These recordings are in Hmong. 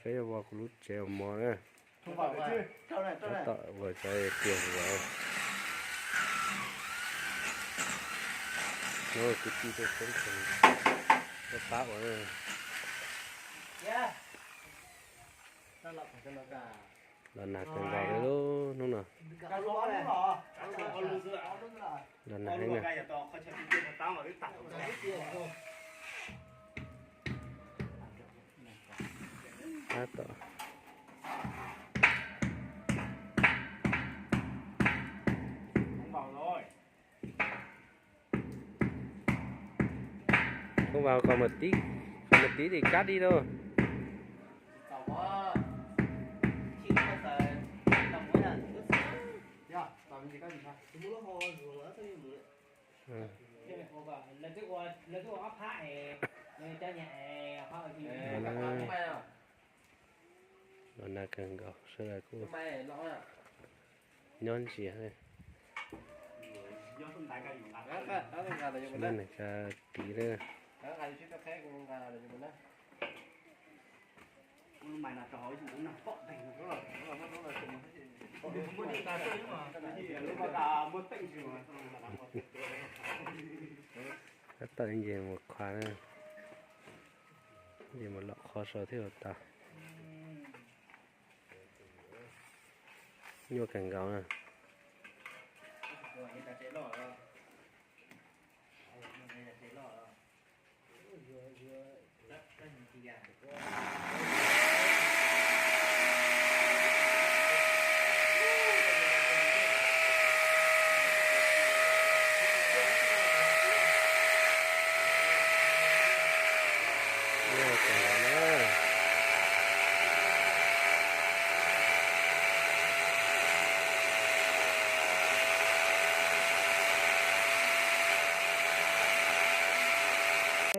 Peb yuav vau kuv lub tsev mov na. Tab tom ua cov tiag vauv. Nyob kwv tij tej teb teb pab ua. Los nag kawg nkaus li lub hnub no. Los nag heev na. Tab tom. Koj vas kom mus tib, kom mus tib tim kab dib lauj. Los nag kawg nkaus, sawv daws kuj nyob ntsia. Sawv daws nws ka tiv lawm. Tab tom ib ncig mus qhua na, ncig mus lom qhua sau thiab ua tau. Nyuaj kawg nkaus na.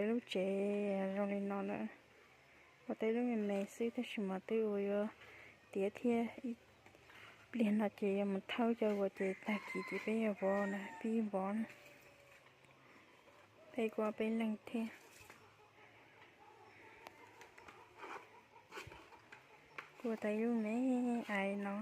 Lub tsev zoo li no na, ua tau lub me me xwb tab sis mas twb ua yuav tiav thiab. Ib pliag no ces yuav mus thawb cov uas ces tag kis ces peb yuav vov na, pib vov na. Peb kuj peb leeg thiab. Kuj ua tau ib lub me ais no.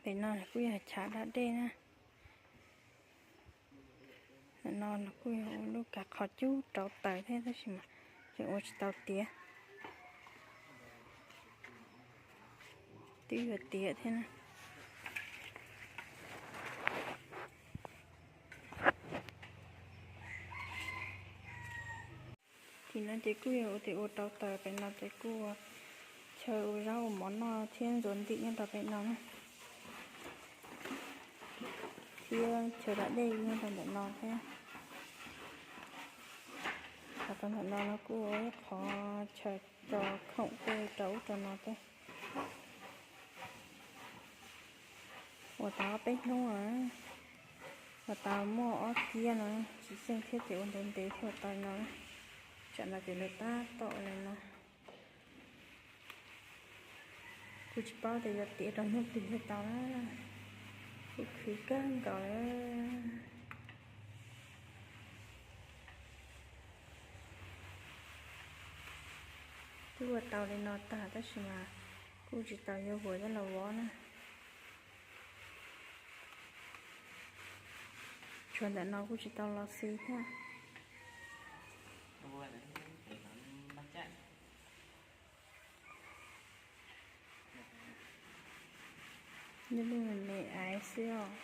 Pem no kuj yog chav da dej na. Ntawm no los kuj yog ua lub kav qhov cub rauv taws thiab tab sis mas tseem ua tsis tau tiav. Twb yuav tiav thiab na. Tim no ces kuj yog ua tim ua rauv taws, pem no ces kuj ua chaw ua zaub ua mov noj thiab ntxuav ntim nyob rau pem no na. Thiab chaw da dej nyob rau ntawm no thiab. Hos rau ntawm no no kuj ua ib qhov chaw tso khoom tej rau ub rau no thiab. Ua tau ob peb hnub, ua tau muaj ob kiab no, tsis xyeej thiab ces ua ntev ntev thiaj ua tau no. Tsam no ces lawv tab tom li no. Kuj tsis paub tias yuav tiav rau hnub twg thiaj tau na. Kuj khwv kawg nkaus li. Twb ua tau li no tag tab sis mas kuj tsis tau yuav vuas coj los vov na. Tshuav ntawm no kuj tsis tau los xi thiab. Nyob lub me me aiv xwb os.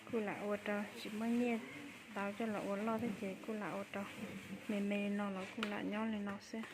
Kuj lam ua rau tsis muaj nyiaj tau coj los ua loj thiab ces kuj lam ua rau me me li no los kuj lam nyob li no xwb.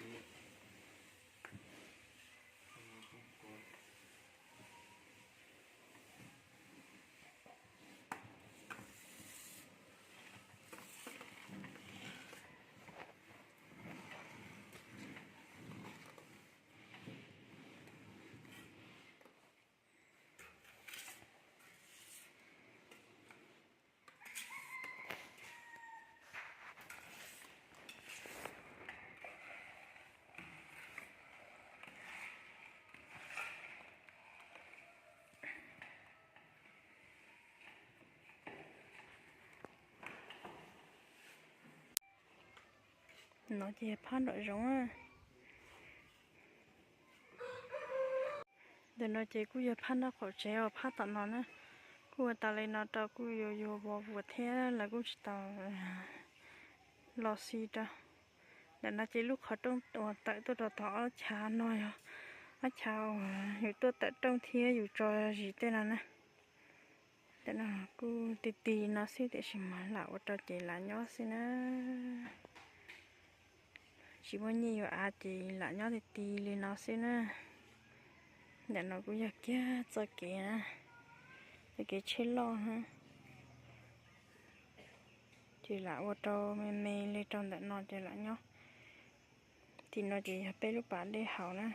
No ces phab nraum zoov. Ntawm no ces kuj yog phab nraub qaum tsev uas phab tom no na. Kuj ua tas li no rau kuj yuav yuav vov vuas thiab lawv kuj tsis tau los si rau. Ntawm no ces lub qhov rooj uas tawm tuaj rau tom ob chav no yog ob chav uas yus tuaj tawm rooj thiab yus tso zis tej no na. Ntawm no kuj ti ti no xwb tiam sis mas lam ua rau ces lam nyob xwb na. Tsis muaj nyiaj yuav av ces lam nyob ti ti li no xwb na. Ntawm no kuj yog kiag txoj kev na, txoj kev tsheb loj na. Ces lam ua rau me me li rau ntawm no ces lam nyob. Tim no ces yog peb lub pas dej haus na.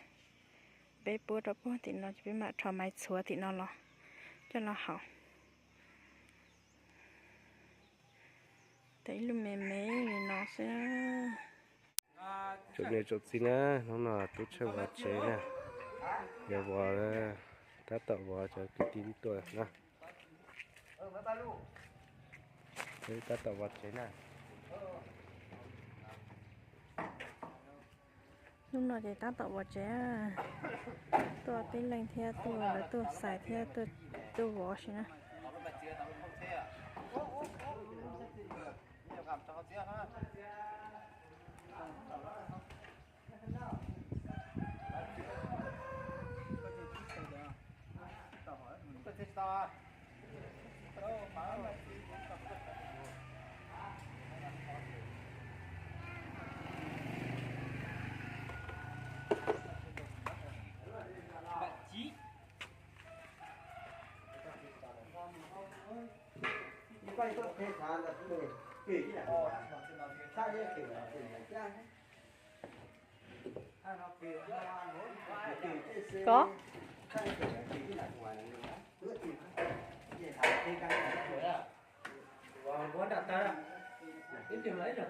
Peb puab rau puag tim no ces peb mam rho maiv txhuav tim no los coj los haus. Tau ib lub me me li no xwb. Tsoom niam tsoom txiv na, hnub no Tub Tsheej vov tsev na, yog vov, tab tom vov cov kwv tij twb tuaj na. Tab tom vov tsev na. Hnub no ces tab tom vov tsev, tuaj tib leeg thiab tuaj lawv tuaj xais thiab tuaj vov si na. Koj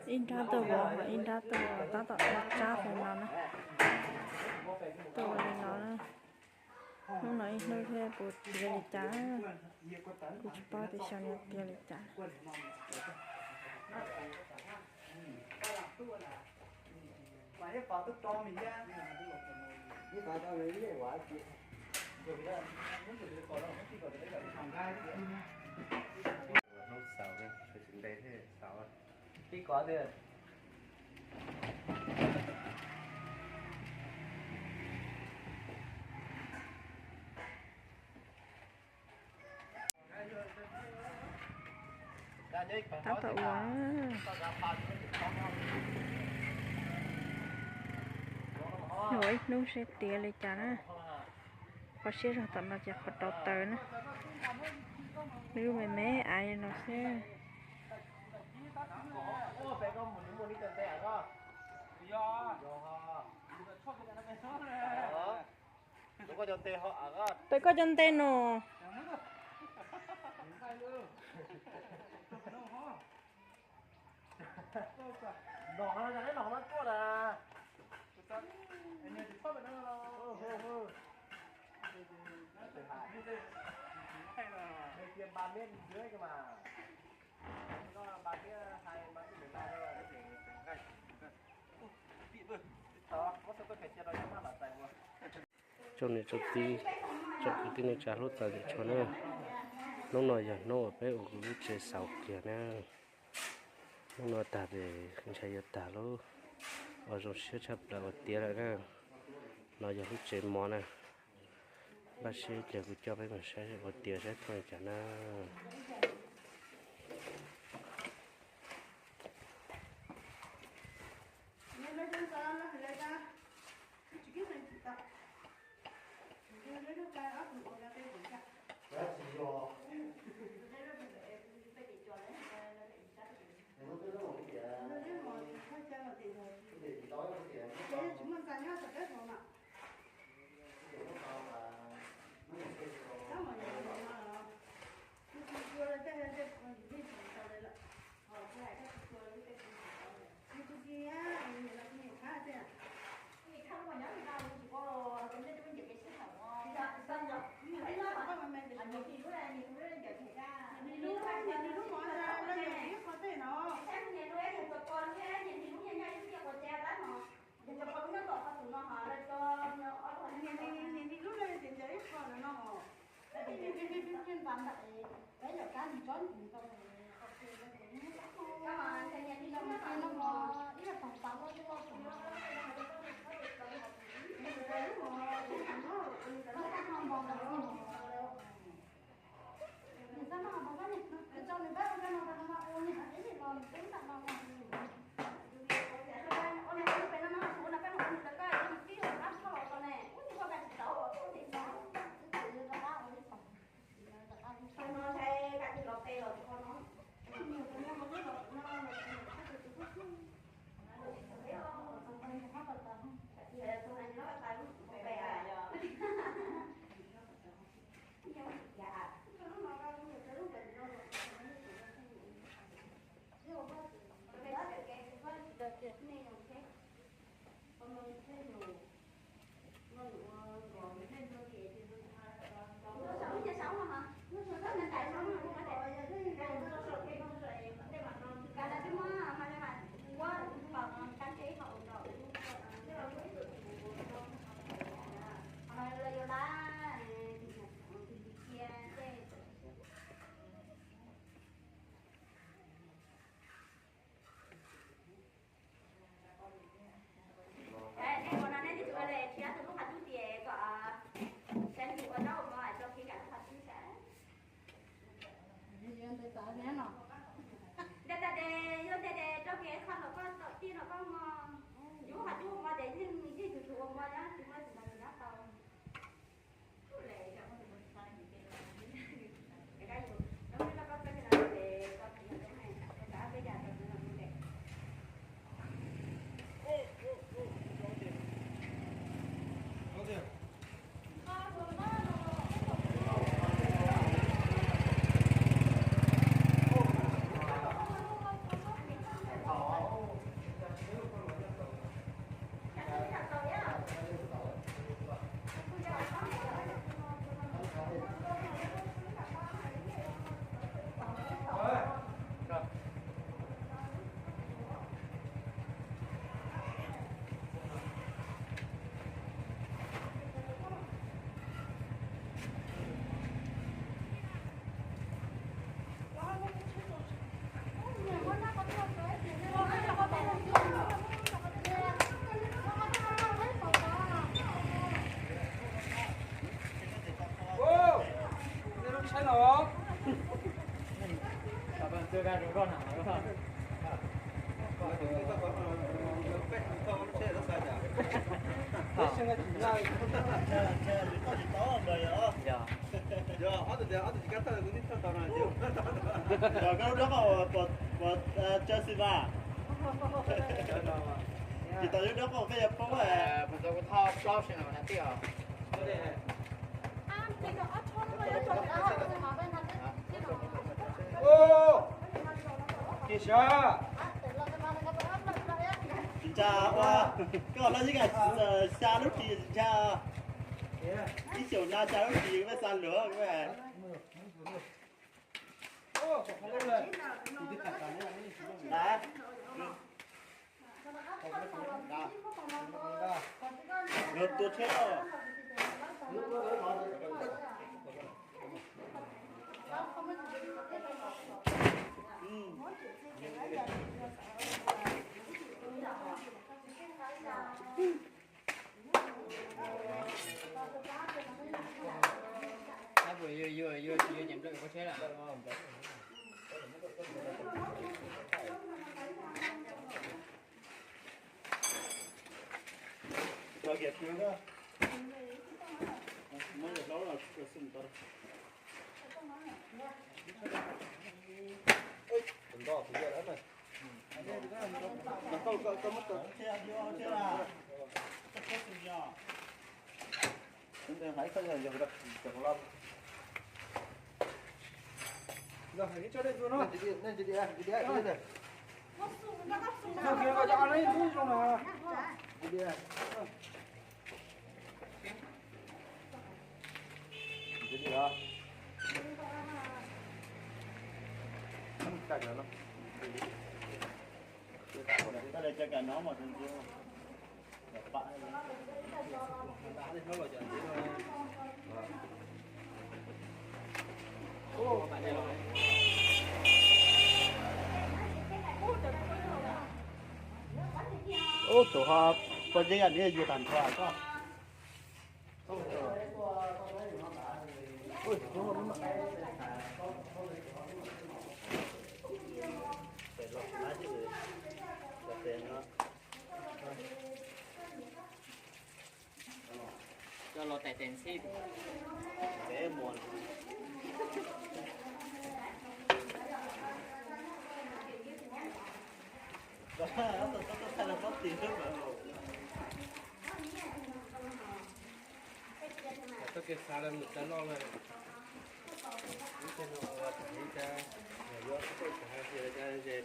ib nrab tuaj vov, ib nrab tuaj tab tom tsab tsab li no na. Tuaj ua li no na. Hnub no ib hnub thiab puas tiav li cas, kuv tsis paub tias xyov nws tiav li cas. Hnub xaus, sawv tsis ntev thiaj xaus. Pib kov twg? Tab tom ua. Ua ib hnub seb tiav li cas na. Qhov siab zog tom no ces qhov rauv taws na. Lub me me av li no xwb. Pem koj cov nte no. Tsoom niam tsoom txiv, tsoom kwv tij neej tsa hlub txhua tus na, hnub no yog hnub uas peb ua kuv lub tsev xaus kiag na. Hnub no tag ces ntshai yuav tag lub, ua zoo siab tshaj plaws uas tiav lawm na. No yog lub tsev mov na. Npaj siab ib pliag kuv coj peb mus saib ua tiav saib thooj li cas na. Nej ua no nej twb tsis ua li, tsis yog tus lub qhov cub tias kom saib ua zaub ua mov tso khi kam lub qhov cub sas. Ntawm tas tes yog ntawm tes rau kev qhov los koj tawm tij los koj mog, yus qhov cub ua mov ces yeej yeej tus tus ua mov nyob tsis muaj tus ntawd nyob tau. Yog koj lub dab qoj puas tsaw xis mas? Tsis tau lub dab qoj peb yuav poob. Tij Sa, tsis ntshai ua, koj laj yeej xya lub ris tsis ntshai. Ib xyoos na xya lub ris peb xa luag. Luag tua thiab. Tus ho poj yeeb ni yuav tag nrho koj. Coj los tais tes ntxhib. Txoj kev xav lawv mus txawv loj lawm. Ib txhia no ua tag ib txhia, yog yuav txoj kev xav hais tias ze,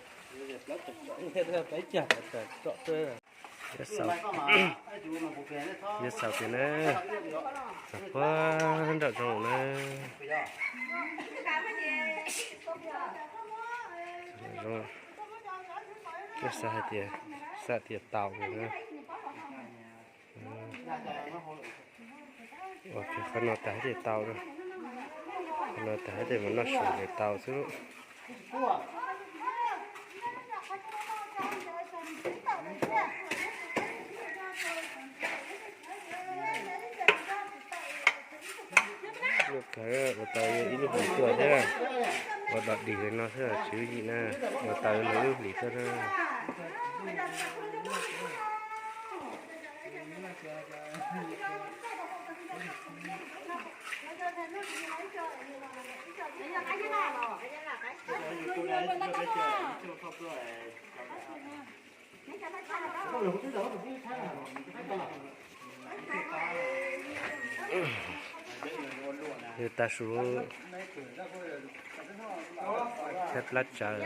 ze plaub tawm tsom, plaub cag tawm tsom xwb. Yuav xaus tias na, txog puag nram zoov na. Zoo, xav hais tias, xav tias tau na. Ua kiag qhov no tas thiaj tau, qhov no tas thiaj mam noj su ces tau xwb. Lub kawg ua tau ib lub hlis tuaj thiab, ua dog dig li no xwb tswv yim na, ua tau lub hlis tuaj na. Yog tav su thiab plab tsawv.